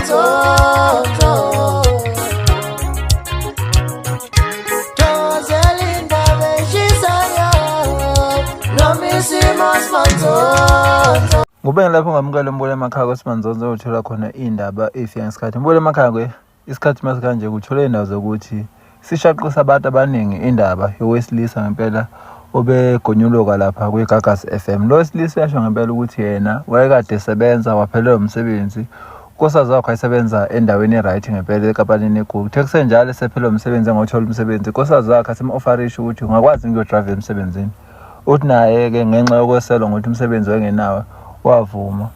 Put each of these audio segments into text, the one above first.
Simanzonzo. Thokozela indaba eshisayo noma isimo simanzonzo. Ngubeni lapho ngamukela umbule emakhaya kwesimanzonzo uthola khona iy'ndaba ey'fika ngesikhathi. Mbule emakhaya ke isikhathi masikanje kuthola iy'ndaba zokuthi sishaqisa abantu abaningi indaba yowesilisa ngempela obegonyuluka lapha kwiGagasi FM. Lo wesilisa uyasho ngempela ukuthi yena wayekade esebenza waphelelwa umsebenzi. Unkosikazi wakhe wayesebenza endaweni e-right ngempela enkampanini enkulu. Kuthe kusenjalo esephelelwa umsebenzi engawuthola umsebenzi, unkosikazi wakhe asim-ofarishe ukuthi ungakwazi ukuyodrayiva emsebenzini. Uthi naye-ke ngenxa yokweselwa ngokuthi umsebenzi wayengenawo wavuma.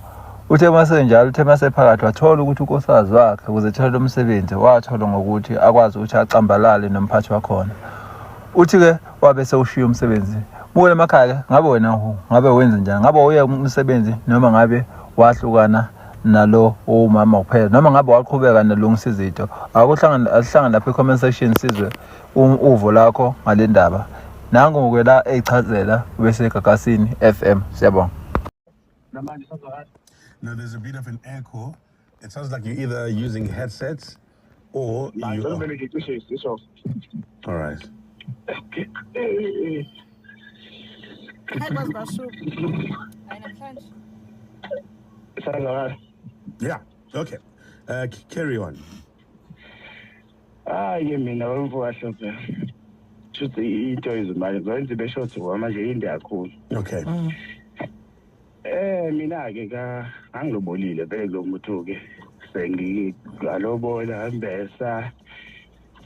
Uthe uma senjalo, uthe uma sephakathi wathola ukuthi unkosikazi wakhe ukuze ethole lo msebenzi wathola ngokuthi akwazi ukuthi acambalale nomphathi wakhona. Uthi-ke wabe sewushiya umsebenzi. Bukela emakhaya-ke ngabe wena ngabe wenze njani? Ngabe uye umsebenzi noma ngabe wahlukana nalo umama kuphela noma ngabe waqhubeka nalungisa izinto. Akuhlangane asihlangane lapha e-comment section sizwe uvo lakho ngale ndaba. Nangu-ke la eyichazela bese Gagasini FM. Siyabonga. Now there's a bit of an echo. It sounds like you're either using headsets or you are. All right. Hayi kwazi kwashuba. Hayi namhlanje. Yeah. Okay. Carry on. Hayi ke mina wemfo kaHlophe. Shuthi into izimali ngizoyenza ibe short ngoba manje inde kakhulu. Okay. Mina ke ka angilobolile vele kulo muntu ke sengigalobola ngambesa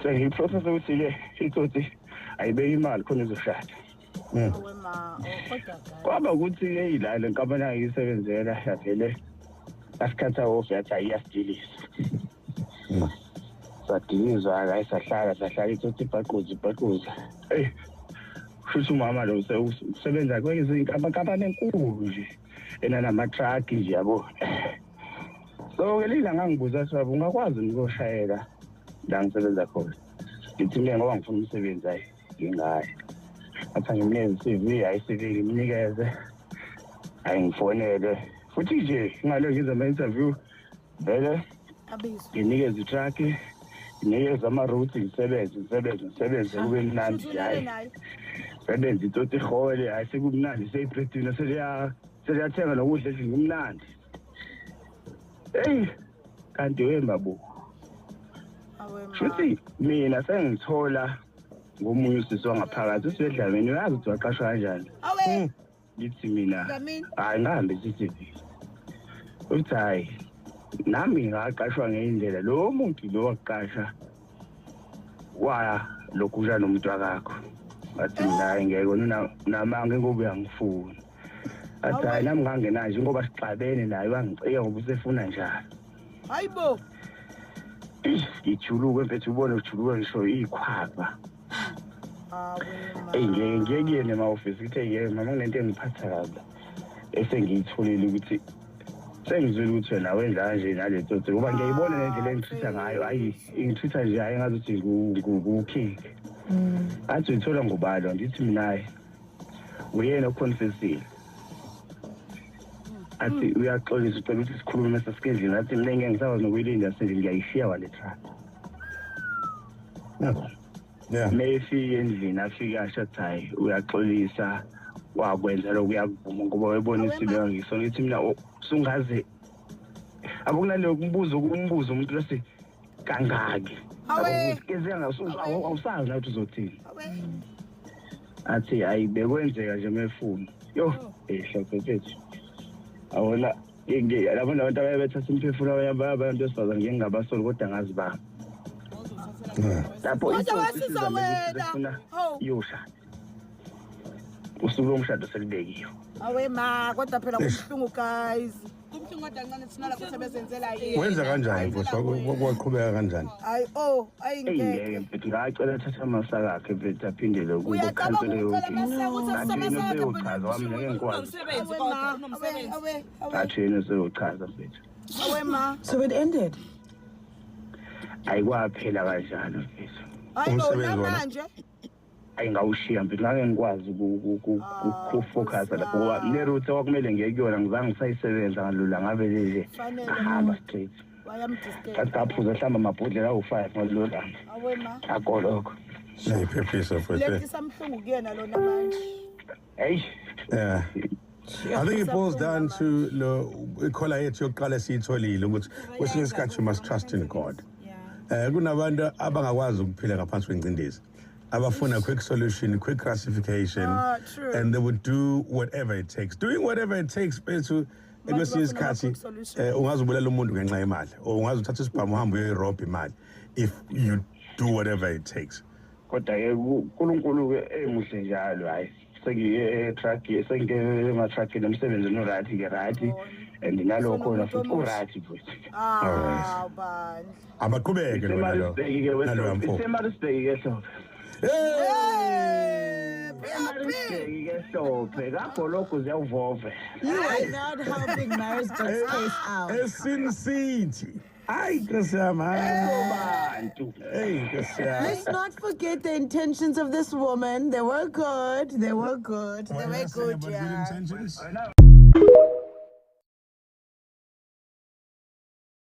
sengiprocess ukuthi ke itsotsi ayibeke imali khona izoshada. Awe ma, oh, kodwa guys. Kwaba ukuthi ke ila le nkampani ayisebenzela yavele asikhatha off yathi ayiyasidilisa. Sadilizwa hayi sahlala sahlala itsotsi ibhaquza ibhaquza. Eyi futhi umama lo usebenza kwenye inkampani enkulu nje enanama-truck nje yabo. So ke lila ngangibuza sabu ungakwazi ukuyoshayela la ngisebenza khona. Ngithi mina ngoba ngifuna umsebenzi hayi ngingayi. Athi angimnikeze i-CV, hayi i-CV ngimnikeze. Hayi ngifonele. Futhi nje ngalo ngize ama-interview vele Abizwe. nginikeze i-truck nginikeze ama-routes ngisebenze ngisebenze ngisebenze kube mnandi Futhi ulale hayi. nayo. Sebenza itsotsi ihole hayi sekumnandi seyibredwini seliyathenga nokudla endlini kumnandi. Eyi kanti wembabu. Awe ma. Shuthi mina sengithola ngomunye usisi wangaphakathi uSiwe Dlamini uyazi ukuthi waqashwa kanjani. Awe. Ngithi mina Dlamini. hayi ngihambe i-CV. Uthi hayi nami ngaqashwa ngendlela lo muntu lo waqasha wa lokusha nomuntu wakakho. Ngathi mina hayi ngeke wena unamanga ngoba uyangifuna. Athi hayi nami ngangena nje ngoba sixabene naye wangicika ngoba usefuna njalo. Hayibo. Ngijuluke mfethu ubone ujuluka ngisho ikhwapha. Awe ma. Eyi ngeke ngiye kuyena ema-ofisi ngithe ngeke mama kunento engiphatha kabi esengiyitholile ukuthi sengizwile ukuthi wena wenza kanje nale tsotsi ngoba ngiyayibona nendlela engitreat-a ngayo hayi ingitreat-a nje hayi ngazuthi ngu-king. Athi uyithola ngobalo ngithi mina hayi uyena oconfessile. Athi uyaxolisa ucela ukuthi sikhulume mase sikendlini athi mina ngeke ngisakwazi nokuyilinda sendlini ngiyayishiya wale truck. Yeah. Mayefika endlini afike asho athi hayi uyaxolisa wakwenza lokhu uyakuvuma ngoba webona isimo ngisona ngithi mina usungaze akunaleyo kumbuzo kumbuzo umuntu lesi kangaki Awe. awusazi na ukuthi uzothini. Awe. Athi hayi bekwenzeka nje mefuna yo ehlophe mfethu awona labo nabantu abaye bethatha umphefumulo abanye abantu besifazane ngeke ngingabasoli kodwa ngazi baba lapho Kodwa itsotsi wasiza isizame ukuthi wena. sifuna Hawu. iyoshada usuku lomshado selibekiwe. Awe ma, kodwa phela kubuhlungu guys. Kumhlungu kodwa kancane thina lapho sebezenzela yena. Wenza kanjani mfowethu? Kwaqhubeka kanjani? Hayi oh, ayi Eyi ngeke ngeke. mfethu ngacela athathe amasaka akhe mfethu aphindele kubo Uyacabanga khansele ukucela yonke. amasaka ukuthi Ngathi asise yena amasaka useyochaza wami ngeke ngikwazi. Unomsebenzi Awe kodwa ma, awe unomsebenzi. awe awe. Ngathi yena useyochaza mfethu. Awe ma. So it ended. Ayikwaphela kanjalo mfethu. Hayi bo Umsebenzi wona. namanje. Ayi ngawushiya mfethu ngake ngikwazi ukufocusa lapho ngoba le route okwakumele ngiye kuyona ngizange ngisayisebenza ngalula ngavele nje Fanele. ngahamba straight. Bayamdisturb. Ngathi ngaphuza mhlawumbe amabhodlela awu-5 ngalelo langa. Awe ma. Akoloko. Iphephisa Lento futhi. isamhlungu kuyena lona manje. Eyi. Yeah. I think it boils down to lo ikhola yethu yokuqala esiyitholile ukuthi kwesinye isikhathi you must trust in God. Kunabantu abangakwazi ukuphila ngaphansi kwengcindezi. Abafuna quick solution, quick gratification, Ah, true. and they would do whatever it takes. Doing whatever it takes bethu Abantu kwesinye bafuna isikhathi ama-quick solution. ungazubulala umuntu ngenxa yemali or ungaze uthathe isibhamu uhambe uyoyirobha imali if you do whatever it takes. Kodwa-ke uNkulunkulu-ke emuhle njalo, hhayi, sengiye etruck, sengiye emathrakini, emsebenzini o-right-ke, right, and nalokhona futhi u-right futhi. Ah, bandla. Abaqhubeke lo nalo. Isemaritzburg-ke. Nalo mfo. Isemaritzburg-ke hlophe. Hey, PRP. Emaritzburg-ke hlophe kagologo ziyawuvove. You are not helping Maritzburg's case out. Esin City. Hayi Nkosi yami. Hayi. Bantu. Hey Nkosi yami. Let's not forget the intentions of this woman. They were good. They were good. They were good, yeah. Intentions. Wena.